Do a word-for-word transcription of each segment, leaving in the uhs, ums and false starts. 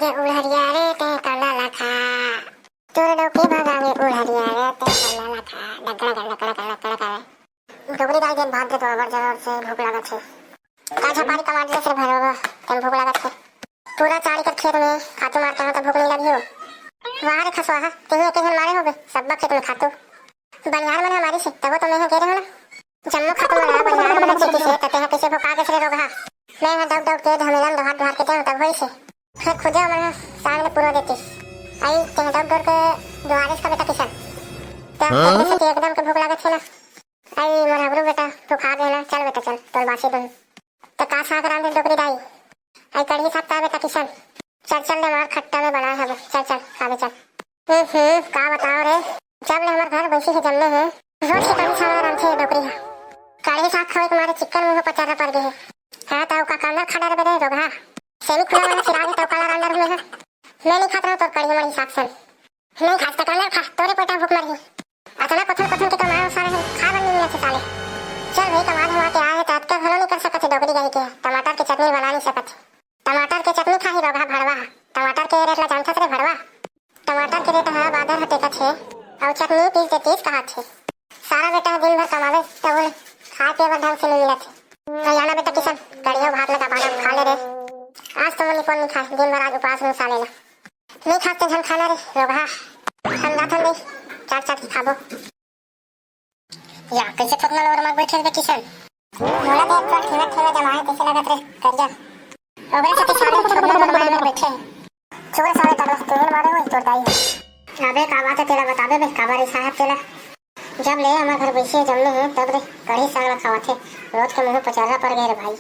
ये उलहरिया रे, ते कांदा ला खा। तोर डोके भगावे उलहरिया रे, ते कांदा ला खा। डकड़ा कर, डकड़ा कर, डकड़ा कर। डोकरी दाई, देन भात दे तो, अबर जरूर से भूख लागत हे। का झपारी कमात ले से भरोगा, तेन भूख लागत हे। पूरा चाड़ी कर खेत में खातू मारता हूँ तो भूख नहीं लगी हो। वाह रे खसवाहा, तेही एक झन मारे होबे, सब्बा खेत में खातू। बनिहार मन हमारी से, तबो तो मैं ह गे रहो ना। जम्मो खातू मन ह बनिहार मन चीटी से, त तेहा कइसे भोका गेस रे रोगहा? मैं ह दौड़ दौड़ के धमेलन डोहार डोहार के देहूँ तब होइसे। फेर खुदे मन ह सामने पूरा देतिस। आई तेह दौड़ दौड़ के डोहारिस का बेटा किशन। त हाँ? कते से एकदम के भूख लागत हे ना। आई मोर हबरू बेटा, तू खा दे ना, चल बेटा चल, तोर बासी दूँ। त का साग रांधे डोकरी दाई? आई कढ़ी साग का बेटा किशन। चल चल ले मार खट्टा में बनाए हबे, चल चल खाबे चल। हम्म, हम्म, का बताओ रे, जब ले हमर घर वैसी है जमने है, रोज के कढ़ी साग रांधे डोकरी है। कढ़ी साग खावे के मारे चिक्कन मुंह पचारा पड़ गए है। हाँ, तौ का कांदर खा डरबे रे रोगहा? सेमी खुला वाला चिराग है, तौ काला रांधर हुए है। मैं नहीं खात रहूँ तोर कढ़ी मढ़ी साग सन। नहीं खास त कांदर खा, तोरे पेटा भूख मरही। अतना कथन कथन के तो मार सारे है, खा बन नहीं मिलत है साले। चल भाई, कमा धमा के आए है, तो अतका घलो नहीं कर सकत है डोकरी गई के, टमाटर के चटनी बना नहीं सकत है। टमाटर के चटनी खाही रोगहा भड़वा। टमाटर के रेट ला जानथस रे भड़वा? टमाटर के रेट ह बादर ह टेकत हे, अउ चटनी पीस दे तीस कहत हे। सारा बेटा ह दिन भर कमावे, तभो ले खाए पिए बर ढंग से नइ मिलत हे। कल्याणा बेटा किशन, कढ़िया भात ला दबा दबा खा ले रे। आज तो मोर निपोन नइ खाए, दिन भर आज उपास रहूं साले ला। नइ खास ते झन खाना रे रोगहा, हम जाथन रे, चाट चाट के खाबो। या, कइसे थोकना लोर मार बइठे हस बे किशन? मोला तो एक ठन ठेंगा ठेंगा जमाए कइसे लगत रे, करिया। ओकरे सेती साले थोकना लोर मार बइठे। चुप रे साले, तगड़ा तू मारे होही तोर दाई। अबे का बात हे तेला बताबे बे, काबर रिसाहे हस तेला? जब ले हमर घर बइसे जमने हे, तब ले कढ़ी साग ला खावत हे। रोज के मुंह पचर्रा पड़ गए रे भाई।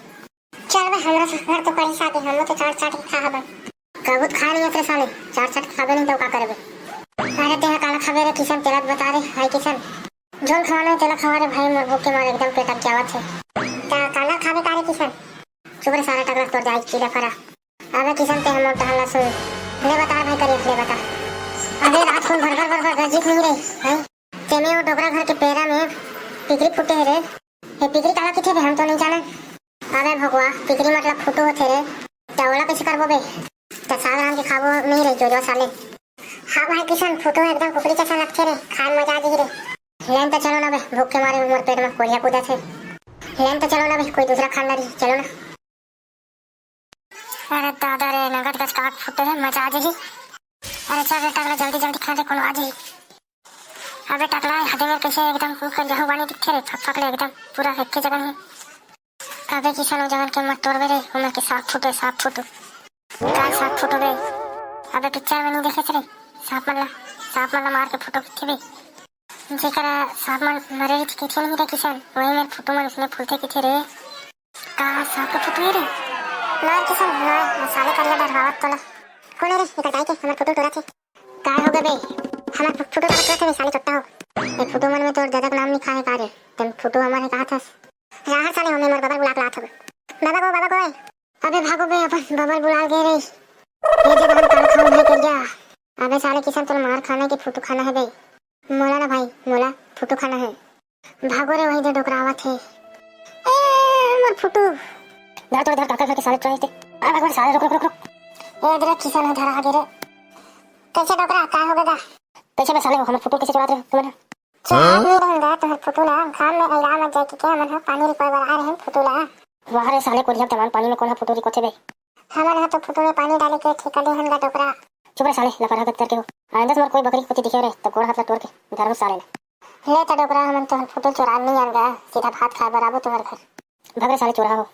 चल बे, हमरा से घर तो कढ़ी साग हे, हम तो चाट चाट के खा हबन। कभू तो खाए नहीं हस रे साले, चाट चाट के खाबे नहीं तो का करबे? अरे तेहा काला खाबे रे किशन, तेला तो बता रे, हाय किशन। जोन खवाना हे तेला खवा रे भाई, मोर भूख के मारे एकदम पेट अकजावत हे। त काला खाबे का रे किशन? चुप रे साला टकला, तोर जाई के कीड़ा फरा। अबे किशन ते हमर टहल ला सुन। ले बता भाई करिया, ले बता। अबे रात कुन भर भर भर भर गरजित नहीं रही, हैं? तेमे वो डोकरा घर के पेरा में पिकरी फूटे हे रे। हे पिकरी काला किथे बे, हम तो नहीं जाना। अबे भगवा, पिकरी मतलब फुटू होथे रे। त ओला कइसे करबो बे? त साग रांध के खाबो नहीं रे जोजवा साले। हाँ भाई किशन, फुटू एकदम कुकरी जैसा लगथे रे, खाए में मजा आ जही रे। लेन त चलो ना बे, भूख के मारे मोर पेट में कोरिया कूदत हे। लेन त चलो ना बे, कोई दूसरा खाना रही, चलो ना। अरे दादा रे, नगद गच काट फुटू हे, मजा आ जही। अरे चल रे टकला, जल्दी जल्दी खा ले, कोनो आ जही। अबे टकला, हदे मेर कइसे एकदम मुंह कर जाहू बानी दिखथे रे, फक फक ले एकदम पूरा एक जगह हे। अबे किशन, ओ जगन के मत तोड़बे रे, ओमे के सांप फुटू, सांप फुटू। काय सांप फुटू बे? अबे पिक्चर में नहीं देखे रे सांप मन ला, सांप मन ला मार के फुटू किथे बे। जेकर सांप मन मरे रहिथे किथे नहीं रे किशन, वही मेर फुटू मन उसने फूलथे किथे रे। का सांप के फुटू हे रे? मार किशन मार, साले करिया डरवावत तोला। कोन हे रे, एकर दाई के हमर फुटू टोरत हे। काय हो गे बे? हमर फु-, फुटू ला टोरत हे बे, साले चोट्टा हो। ए फुटू मन में तोर ददा के नाम लिखा हे का रे? तेन फुटू हमर हे कहाथस? राहर साले, होमे मोर बबल बुला के लात हवे। बाबा गो, बाबा गो, ए। अबे भागो बे, अपन बबल बुला गे रे। ये जगह हम काला खाऊं भाई करिया। अबे साले किशन, तोला मार खाना हे कि फुटू खाना हे बे? मोला ना भाई, मोला फुटू खाना हे। भागो रे, वही दे डोकरा आवत हे। ए, मोर फुटू। धर तोरे धर, काकर घर के साले चुराइस ते। आ, भागो रे साले, रुक, रुक, रुक, रुक। ए, दे रे, किशन ह धरा गे रे। कइसे डोकरा, का हो गे गा? कइसे बे साले हो, हमर फुटू कइसे चुरात रहे तुमन ह? चुरात नहीं रहन गा, तुहर फुटू ला, घाम में अइरा मत जाए के, के हमन ह पानी रिकोए बर आए रहन फुटू ला। वाह रे साले, कोरिया के दमान पानी में कोन ह फुटू रिकोथे बे? हमन ह तो फुटू में पानी डाले के ठेका ले हन गा डोकरा। चुप रे साले, लफरहा गत करके हो। आइंदा से मोर कोई बकरी के कोती दिखे रे, त गोड़ हाथ ला तोड़ के धरहूं साले ला। ले त डोकरा, हमन तोहर फुटू चोरान नहीं आन गा, सीधा भात खाए बर आबो तुहर घर। भग रे साले चोरहा हो।